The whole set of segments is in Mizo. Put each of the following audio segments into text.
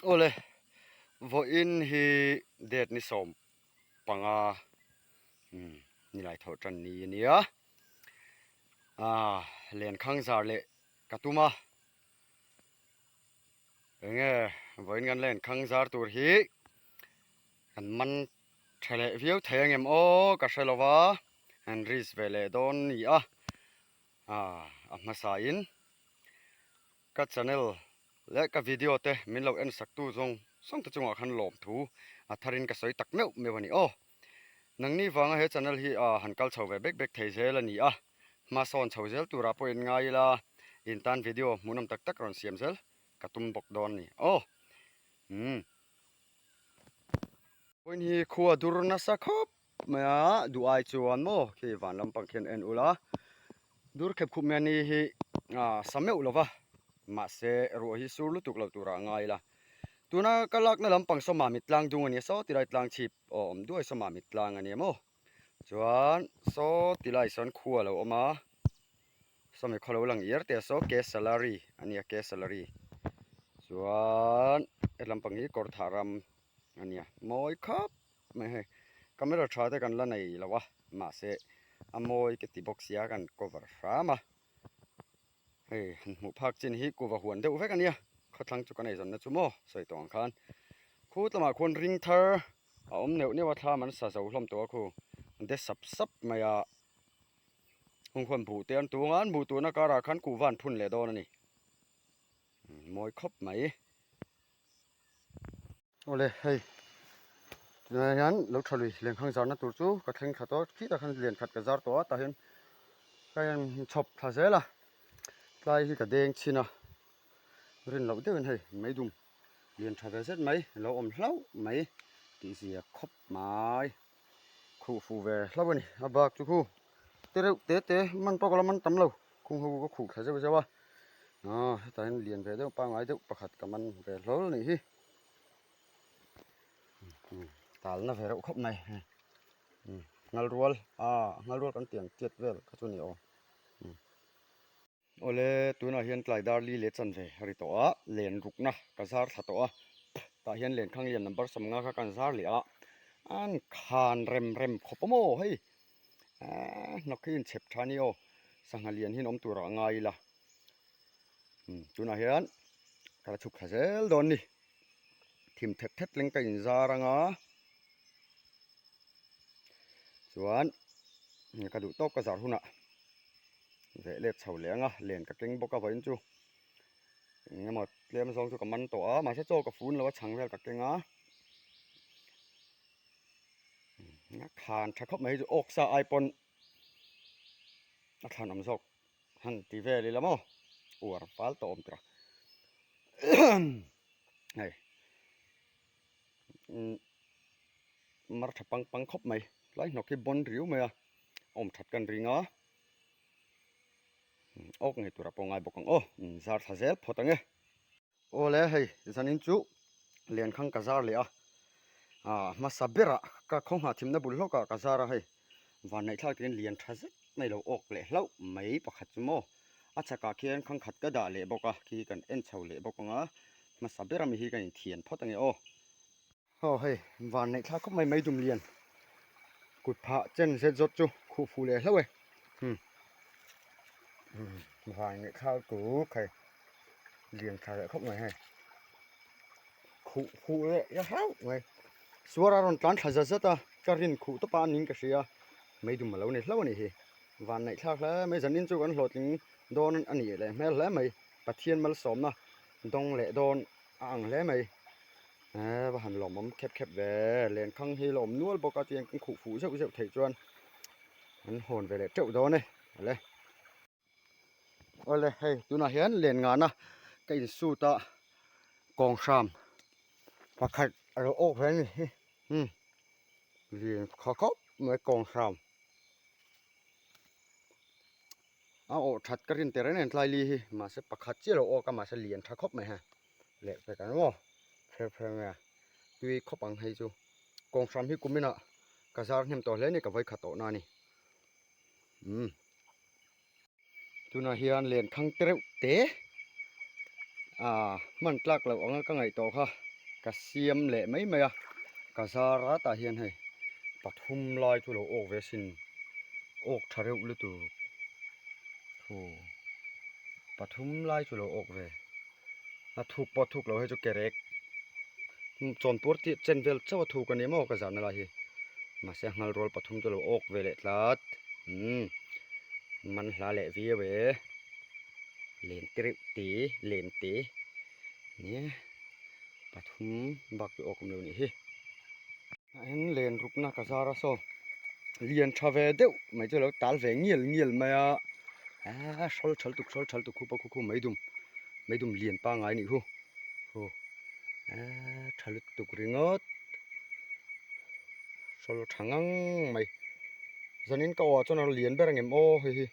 Awle, vawiin hi date ni 15 nilai thawh tan ni a nia. Lenkhang zar leh ka tum a. Enge vawiin kan lenkhang zar tur hi kan man tha leh viau thei angem aw ka hre lo va, an risk ve leh dawn a ni a. A hmasa in ka channel leh ka video te min lo en sak tu zawng zawng te chungah khan lawmthu a tharin ka sawi tak meuh meuh a ni aw. Nangni vanga he channel hi han kal chho ve bek bek thei zel a ni a, hma sawn chho zel turah pawh in ngai ila in tan video hmuhnawm tak tak rawn siam zel ka tum bawk dawn a ni aw. Umm. Vawiin hi khua dur nasa khawp mai a, duh ai chuan maw khi van lampang khian en ula, dur khep khup mai a ni hi sa meuh lo va, mahse ruah hi sur lutuk lo turah a ngai ila. Tuna ka lakna lampang saw Mamit tlang dung a nia, saw tilai tlang chhip aw awm duai saw Mamit tlang a nia maw, chuan saw tilai sawn khua a lo awm a. Sawmi khaw lo lang iar te a saw ke salary a nia ke salary chuan he lampang hi kawr thah ram a nia mawi khawp mai hei camera tha te kan la nei lo a mahse a mawi ka ti bawk sia kan cover hram a hei han hmuh phak chin hi kuva huan deuh vek a nia khawthlang chu kan eizawnna chu maw sawi tawh ang khan khu lamah khuan ring thar a awm neuh neuh a thlam an sa zo hlawm tawh a khu an de sap sap mai a. Hung khuan buh te an tung a, an buh tuhna karah khan kuhva an phun leh dawn a ni. Mawi khawp mai. Awle hei tunah hian lo tha lui lenkhang zarna tur chu ka thleng thla tawh khitah khan lian khat ka zar tawh a tah hian ka hian chhawp thla zel a tlai hi ka deng chhin a rin loh deuhin hei meidum lian tha ve zet mai lo awm hlauh mai tih zia khawp mai. Khuh fuh ve hlauh a ni a bak chu khu te reuh te te man pawh ka la man tam lo khung ho ka khuh thla zeuh zeuh a aw hetah hian lian ve deuh pangngai deuh pakhat ka man ve hlawl a nih hi talna ve reuh khawp mai ngal rual a ngal rual kan tiang tiat vel kha chu a ni awm. Awle, tunah hian tlai dar li leh chanve a ri tawh a, len rukna ka zar thla tawh a, tah hian lenkhang lian number 50 kha kan zar leh a, an khan rem rem khawp a maw hei, eeh hnawk hi inchhep tha a ni aw, sangha lian hi an awm turah a ngai ila, umm tunah hian ka la chhuk thla zel dawn ni, thim thet thet leng ka inzar anga chuan ka duh tawk ka zar hunah. Veh let chho leh ang a, len ka keng bawk a vawiin chu eng emaw tlem zawng chu ka man tawh a, mahse chaw ka fun lo a chhang vel ka keng a, khan tha khawp mai hi chu awk sa ai pawn a thlan awm zawk han ti vel ila maw uar fal tawh awm tura hei mar tha pang pang khawp mai tlai hnawk hi bawn riu mai a awm that kan ring a awk ngei tura pawh ngai bawk ang aw zar thla zel phawt ang e. Awle hei zanin chu lenkhang ka zar leh a ah hmasa berah ka khaw nghah thimna bul hlawkah ka zar a hei vanneih thlak takin lian tha zet mai lo awk leh hlauh mai pakhat chu maw a chakah khian khang khat ka dah leh bawk a khi kan en chho leh bawk ang a hmasa ber ami hi kan inthian phawt ang e aw. Aw hei van neih thlak khawp mai mai dum lian kut phah chen zet zawt chu khuh fuh leh hlauh e hmm van neih thlak tur hei lian tha leh khawp mai hei khuh fuh leh ya hlauh mai suar a rawn tlan thla zat zat a ka rin khuh tawp a niin ka hria mai dum a lo ni hlauh a nih hi van neih thlak hle mai zanin chu kan hlawhtling dawn a nih leh hmel hle mai Pathian malsawmna dawng leh dawn a ang hle mai. Eee va han lawmawm khep khep ve lenkhang hi la awm nual bawk a tiang kan khuh fuh zeuh zeuh theih chuan an hawn ve leh teuh dawn e awle awle hei tunah hian len ngana ka in suit a kawng hram pakhat a lo awk ve a ni hi umm lian kha khawp mai kawng hram a awh that ka rin tehreng nen tlai li hi mahse pakhat chiah lo awk a mahse lian tha khawp mai ha. Leh pek ang maw pher pher mai a tui khawp ang hei chu kawng hram hi kum inah ka zar hnem tawh hle a ni ka vawi khat tawh na a ni umm tunah hian len thang te reuh te ah hman tlak loh anga ka ngaih tawh kha. Ka siam leh mai mai a, ka zar a tah hian hei pathum lai chu lo awk ve asin, awk tha reuh lutuk thu pathum lai chu lo awk ve, a thuk pawh a thuk lo hei chu kerek chawnpur tih chen vel chauh a thuk a ni maw ka zarna lai hi, mahse a nghal rual pathum chu lo awk ve leh tlat umm man hla leh viau e len te reuh te len te. Nia pathum bak chu awk awm lo nih hi tah hian len rukna ka zar a saw lian tha ve deuh mai chu a lo tal ve ngial ngial mai a aaa hrawl thal tuk hrawl thal tuk khupa khu khu mai dum mai dum lian pangai nih hu hu aaa tha lutuk ringawt hrawl tha ngang mai zanin ka awh ah chuan a lian ber ang em aw hei hi.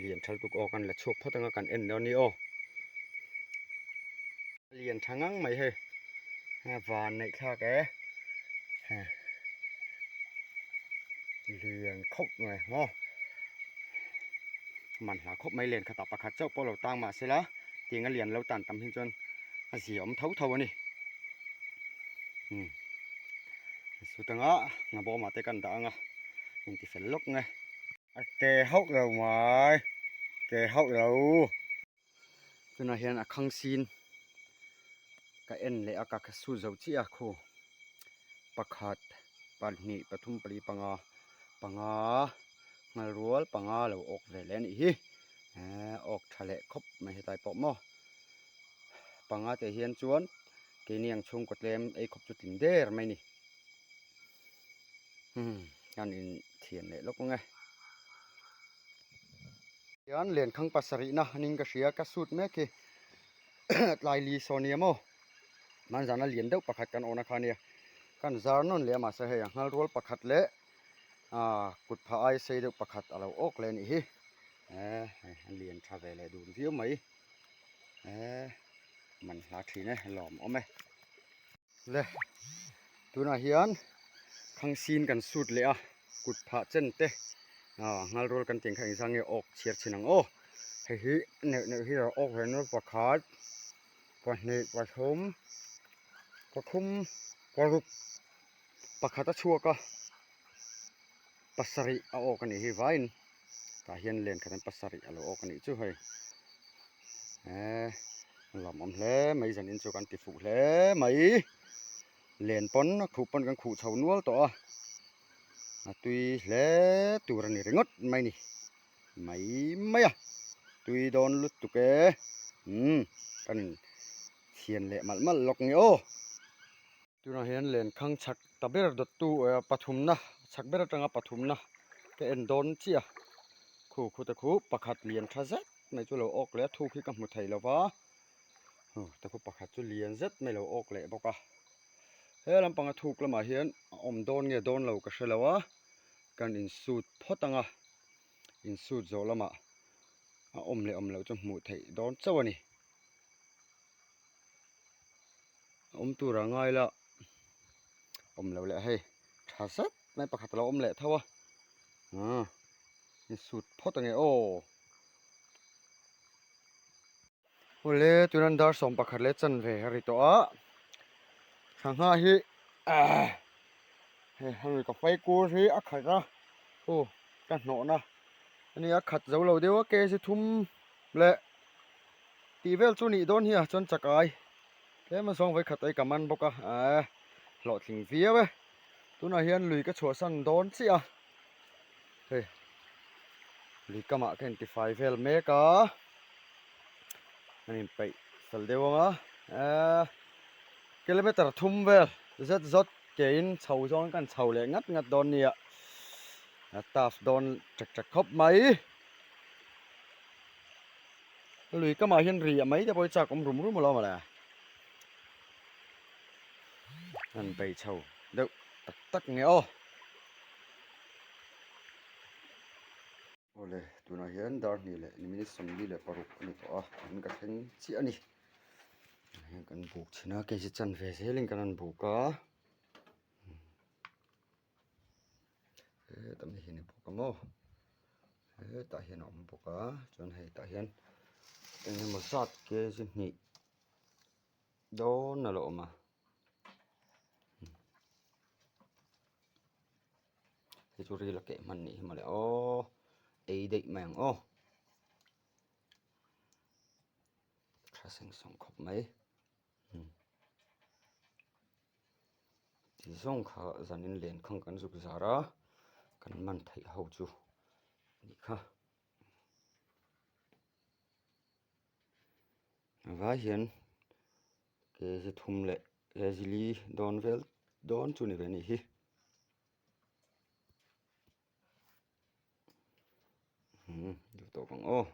Lian thal tuk aw kan la chhuak phawt anga kan en dawn ni aw. Lian tha ngang mai hei. Van neih thlak e. Lian khawp mai maw. Man hla khawp mai lian khatah pakhat chauh pawh lo tang mah sela tiang a lian lo tan tam hi chuan a zia awm tho tho a ni. Hmm. Sutanga ngabawmah te kan dah anga intifel lawk nge. A ke hauh lo mai, ke hauh lo. Tunah hian a khang sin ka en leh a ka su zo chiah a khu pakhat pahnih pathum pali panga panga nghal rual panga lo awk ve leh a nih hi eee awk tha leh khawp mai hetlai pawh maw panga teh hian chuan keini ang chhungkaw tlem ei khawp chu tling der mai a ni. Hmm kan in thian leh lawk ang e. Hian lenkhang pasarihna aning ka hria ka sut mek hi tlai li saw nia maw hmanzana lian deuh pakhat kan awna kha ania kan zar nawn leh a mahse hei a nghal rual pakhat leh ah kut phah ai sei deuh pakhat a lo awk leh anih hi eh hei a lian tha ve leh dun viau mai eh man hla thin e lawm awm e. Le tunah hian khangsin kan sut leh a kut phah chen te ah nghal rual kan tih ang kha engzah nge awk chhiar chhin ang aw hei hi neuh neuh hi a awk ve nual pakhat pahnih pathum pathum paruk pakhat a chhuak a pasarih a awk a nih hi vaiin tah hian len khat an pasarih a lo awk a nih chu hei eee lawmawm hle mai zanin chu kan ti fuh hle mai len pawn a khuh pawn kan khuh chho nual tawh a a tui hle tur a ni ringawt mai ni mai mai a tui dawn lutuk e umm kan in thian leh malh malh lawk nge aw. Tunah hian lenkhang chhak ta ber dawttu pathumna chhak ber atanga pathumna ka en dawn chiah a khu khu te khu pakhat lian tha zet mai chu lo awk leh a thuk hi ka hmu thei lo va te khu pakhat chu lian zet mai lo awk leh bawk a he lampanga thuk lamah hian a awm dawn nge dawn lo ka hre lo a kan insut phawt ang a insut zawh lamah a awm leh awm loh chu hmuh theih dawn chauh a ni. Awm tur a ngai la awm lo leh hei tha zet mai pakhat a lo awm leh tho a ah in sut phawt ange aw awle tuna dar 11 leh chanve a ri tawh a sangha hi ah hei hemi ka fai kur hi a khat a aw ka hnawhna ani a khat zo lo deuh a kg thum leh Tih vel chu nih dawn hi a chuan chak ai tlem a zawng vawikhat ai ka man bawk a eeh hlawhtling viau e tunah hian lui ka chhuahsan dawn chiah a hei lui kamah ka intifai vel mek a an inpeih fel deuh ang a eeh kilometer thum vel zet zawt kein chho zawng kan chho leh ngat ngat dawn nia a tough dawn ṭek ṭek khawp mai. Lui kamah hian ri a mai te pawh hi chak awm rum rum alawm ale. An bei chho deuh tak tak nge aw. Awle tunah hian dar hnih leh ni minute 46 a ni tawh a an ka thleng chiah a ni. Heng kan buk chhin a kg chanve zelin kan han buk a. Heta mi hi ni bawk a maw hetah hian a awm bawk a chuan hei tah hian eng emaw zat kg hnih Dawn a la awm a. Hei chu ril a keh hman nih hi mawle aw ei daih mai ang aw. Tha seng sawng khawp mai. Ti zawng kha zanin len khang kan zuk zar a kan man theih ho chu a nih kha. Vai hian kg thum leh kg li dawn vel dawn chu ni ve a nih hi. Umm duh tawk ang aw.